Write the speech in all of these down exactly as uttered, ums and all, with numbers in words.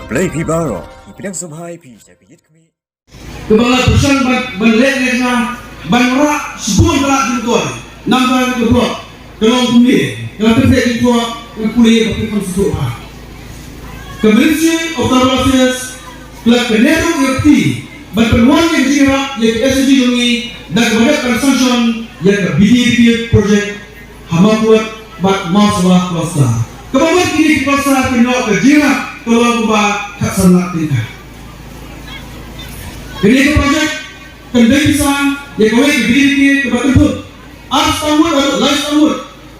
Blei phi baroh, ngi pdiang sngewbha ïa phi sha ka ïit khmih. Kaba nga pyrshang ban, ban leh ne nga ban rah shibun ka lad jingkor. Namar ka block ka long kumne, ka la pynbeit jingkor, ka pule ka pynkham suk ha. Ka Ministry of Tribal Affairs ka la kynnoh ïa ka kti ban pynwan ïa ka jingïarap ïa ka S G jong ngi da kaba dep ban sanction ïa ka B D B P project ha Mawkut bad Mawsawah cluster. Kaba mut kine ki cluster ki noh ka jingïarap ka long kumba khatsan lak tyngka. Kane ka project kan dei pisa ïa kawei ka B D B P kaba kynthup ar spah ngut haduh lai spah ngut.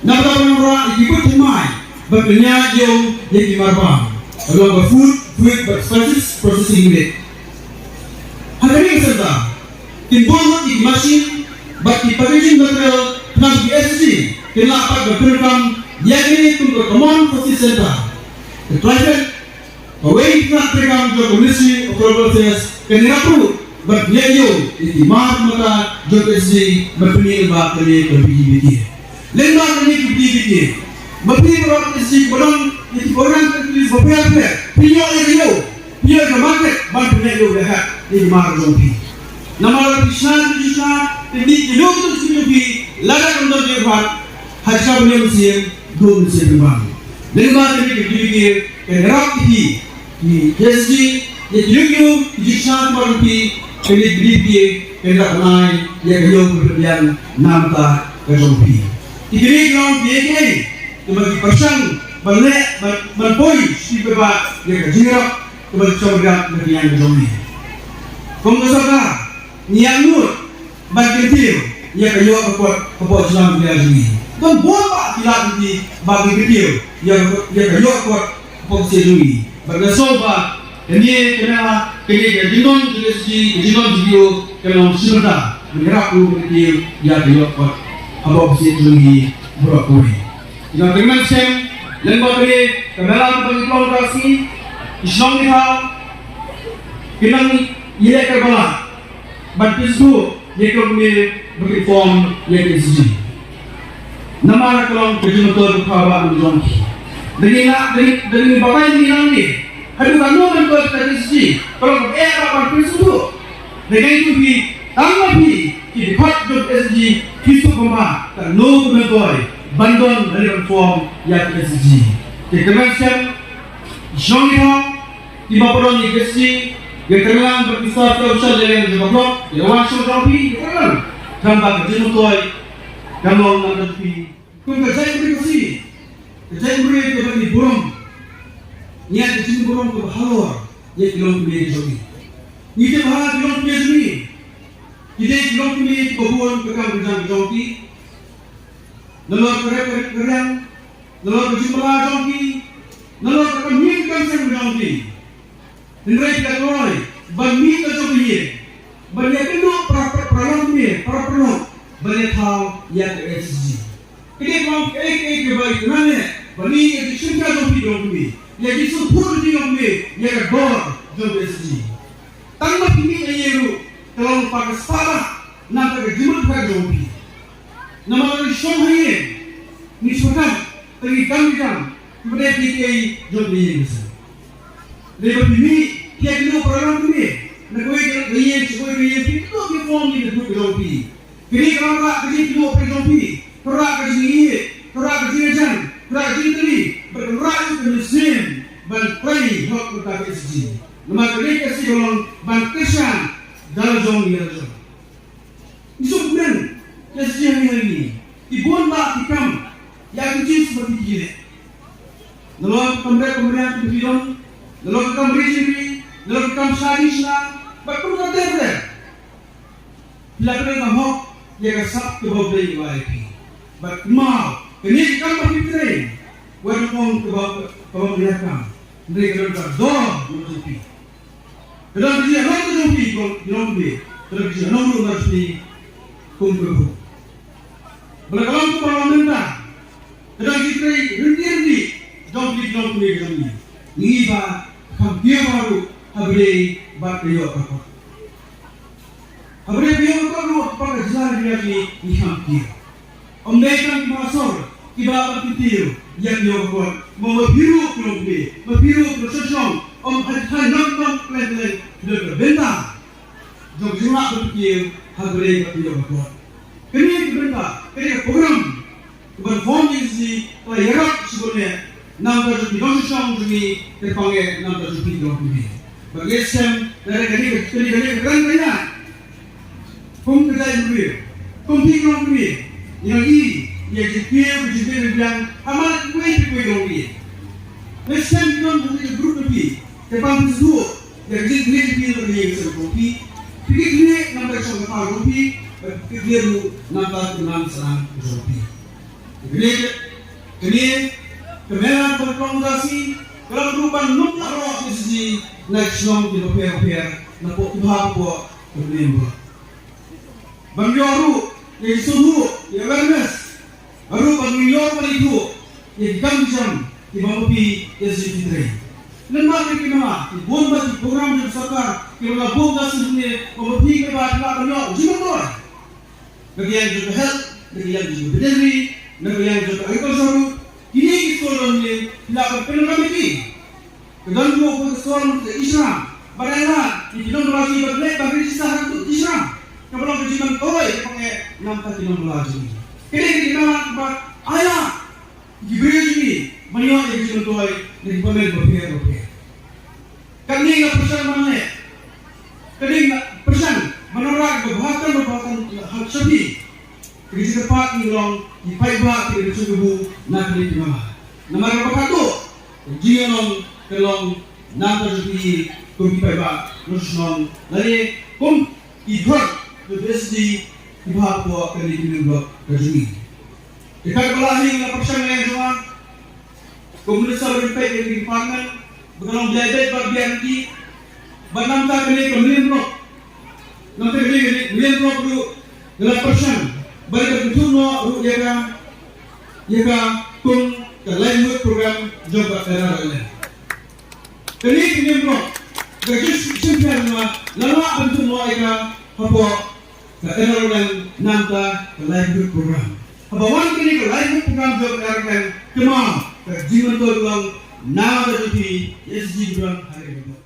Naba dang wanrah ïa ki bud thymmai ba pynïaid ïew ïa ki marbam, ka long ka food, fruit bad spices processing unit. Ha kane ka centre kin bun lut ïa ki machine bad ki packaging material khnang ba ki S G kin lah pat ban pyndonkam ïa kine kum ka common facility centre. Ka Trishaw, kawei ka tnat treikam jong ka Ministry of Tribal Affairs kan ïarap ruh ban pynïaid ïew ïa ki mar mata jong ka S G ban pynïaid lyngba kane ka B D B P. Lyngba kane ka B D B P, ma phi baroh ki S G kiba don ïa ki program activities bapher bapher, phi ïoh ïa ka ïew, phi ïoh ïa ka market ban pynïaid ïew ïa ka, ïa ki mar jong phi. Namar lada phi shna, phi shna, phi mih ki ïew ki jong phi, lada kam don ïew bad, ha ka ban ïew mynsiem, dum mynsiem pynban. Lyngba kane ka B D B P kan ïarap ïa phi, ki S G, ïa ki ïew ïew, ki jingshna kumba phi, kane ka B D B P kan ïarap ban ai ïa ka ïew kaba biang na ka bynta ka jong phi. Ki kine ki long kiei kiei kiba ngi pyrshang ban leh, ban, ban poi sha ki paidbah ïa ka jingïarap kaba ngi shong ïarap na ka liang ka jong ngi. Kum ka sorkar, ngi angnud ban kyntiew ïa ka ïoh ka kot hapoh jylla Meghalaya jong ngi. Don bun bah ki lad lynti ba ki kyntiew ïa ka, ïa ka ïoh ka kot hapoh ka state jong ngi. Bad nga sngew ba kane ka mela, kane ka jingdon jong ka S G, ka jingdon jong ka D O ka long shi bynta ban ïarap ruh ban kyntiew ïa ka ïoh ka kot hapoh ka state jong ngi baroh kawei. Ki nongtrei mynsiem, lyngba kane ka mela kaba ngi pynlong ha ka sngi, ki shnong ki thaw ki nang ïaleh kyrpang bad pynshoi ïa ka longkmie ba ki form ïa ka S G. Namar ka long ka jingmyntoi kaba khraw ba jong ki. Da ngi la, da ngi, da ngi batai da ngi nang ne. Haduh katno myntoi ka S G ka long kaba eh ba ban pynshoi. Da ngi tu phi, tang ma phi ki dkhot jong ka S G ki suk kumba katno ka myntoi ban don lane ban form ïa ka S G. Te kyrmen shem, shong ïa ki ba pynlong ïa ka S G, ïa ka ring lang bad ki staff, ki official, ïa ka jong ka block, ïa ka wan shong jong phi, ïa ka ring lang. Khnang ba ka jingmyntoi kan long na ka jong phi. Kum ka jaitbynriew Khasi, ka jaitbynriew kaba ngi burom, ngi ïaid ka jingburom kaba halor ïa ki longkmie ki jong ngi. Ngi tip ba ha ki longkmie jong ngi ki dei ki longkmie kiba bun ka kam ka jam ka jong ki. Nalor ka rep ka rep ka riang, nalor ka jingbylla jong ki, nalor ka kam ïing kam sem jong ki. Hynrei ki la kloi ban mih na jong ka ïing, ban ïakynduh para, para, para longkmie, para paralok, ban ïathaw ïa ka S G. Ka dei ban ïa kaei kaei kaba ïa kynmaw, ban ïa ka jingshim ka jong phi longkmie, ïa ka jingsngewthuh jong phi longkmie ïa ka dor jong ka S G. Tang ba phi mih na ïing ruh ka long pat ka spah na ka jingmut ka jong phi. Namar ngi shong ha ïing, ngi sngewthuh, ngi kam ngi kam, ngi bad phi kiei jong ka ïing ka sem. Dei ba phi mih, phi ïakynduh para longkmie na kawei ka ïing sha kawei ka ïing, phi kynduh phi form ïa ka group ka jong phi. Kane ka rah ka jingkynduh para jong phi, ka rah ka jingïeit, ka rah ka jingïajan, ka rah ka jingkylli, bad ka rah ka mynsiem ban trei hok na ka S G. Namar kane ka S G ka long ban kyrshan da la jong ïa la jong. Ngi sngewkmen, ïa ka jingïaid lynti, ki bun bah ki kam, ïa ki jingïaid lynti ki leh. Nalor ka kam rep kam riang ki don, nalor ka kam ri jingri, nalor ka kam shna jingshna, bad kumta ter ter. Phi la trei kam hok ïa ka sap kaba U Blei u ai ïa phi. Bad kynmaw, kane ka kam ba phi trei, wat ong kaba, kaba phi la kam, hynrei ka don ka dor na jong phi. Ka don ka jingïalang ka jong phi kum ki longkmie, ka don ka jingïalang ruh na jong phi kum ki briew. Ba la ka long kum ba la mynta, ka don ka jingtrei ryntih ryntih jong phi ki longkmie ka jong ngi. Ngi ba kham kiew baroh ha ba dei bad ka ïoh ka kot. Ha ba dei ka ïoh ka kot ruh, ba ka jia ri ri ngi kham kiew. Ym dei tang ki mahasor kiba la kyntiew ïa ka ïoh ka kot. Ma, ma phi ruh ki longkmie, ma phi ruh ki nongshong shnong, Ym ha ha nong nong khlem khlem khlem ka bynta jong ka jingleh ban kiew ha ka ri ka phi ïoh ka pop. Kane ka bynta, kane ka program ban form ïa ka S G ka la ïarap shibun eh na ka bynta jong ki nongshong jong ngi, kyrpang eh na ka bynta jong phi ki long phi. Ba ngi shem da kane ka kane kane ka kane ka Kum ka dei ruh, kum phi ki long phi, ïa ngi ïa ki phi ki jingpynbiang ha man kiwei kiwei ki long phi. Ngi shem ki don ha ki group phi, te pang phi shu ïa ki jingpynbiang phi, ïa ki jingpynbiang phi. Phi ki phi nam ka shong ka pa phi, phi ki ruh nam ka nam sarang ka shong phi. Kane, kane ka mela ka long da shi ka long ruh ban num na ro ki shi na ki shnong ki bapher bapher na pok ki bha pok ki mem ba. Ban ïoh ruh ïa ki sngewthuh, ïa awareness. Ruh ban ïoh ban ithuh ïa ki kam ki jam ki bym phi ïa shi ki trei. Lympat ïa ki mela ki bun ba ki program jong sorkar ki la buh da shi ne bym phi ki ba ki la ban ïoh jingmyntoi. Na ka liang jong ka health, na ka liang jong ka veterinary, na ka liang jong ka agriculture ruh, kine ki skul ruh ne, phi lah ban pynlong kane ki. Ka don ruh ka skul ka Ishram, ba dei la, ki nongbylla jong ngi ba leh ba register ha ka Ishram. Kaba long ka jingmyntoi, kaba ngi nam ta ki nongbylla jong ngi. Kane ka dei ka ba aya. Ki briew jong ngi ban ïoh ïa ki jingmyntoi na ki pamen bapher bapher. Kane nga pyrshang ban leh, kane nga pyrshang ban wanrah ba bha tam ba bha tam ha sha phi. Ki jingkyrpad ki long ki paidbah ki dei shu kabu na kane ki mala. Namar ba katto ka jingïalang ka long na ka jong phi kum ki paidbah nongshong lane kum ki dhor ka S G ki bha hapoh kane ki mem block ka jong ngi. Te katba la hi nga pyrshang ïa jong nga kum u minister ban peit ïa ki department ba ka long biang bad biang ki ba namta kane ka million block. Namta kane ka million block ruh nga la pyrshang ba ka kynthup noh ruh ïa ka ïa ka kum ka livelihood program jong ka N R L M. Kane ka million block ka jingshim pynbiang nga la lah ban kynthup noh ïa ka hapoh ka N R L M namta ka livelihood program. Haba wan kane ka livelihood program jong ka N R L M, kynmaw ka jingmyntoi ka long na ka jong phi ïa S G program ha kane ka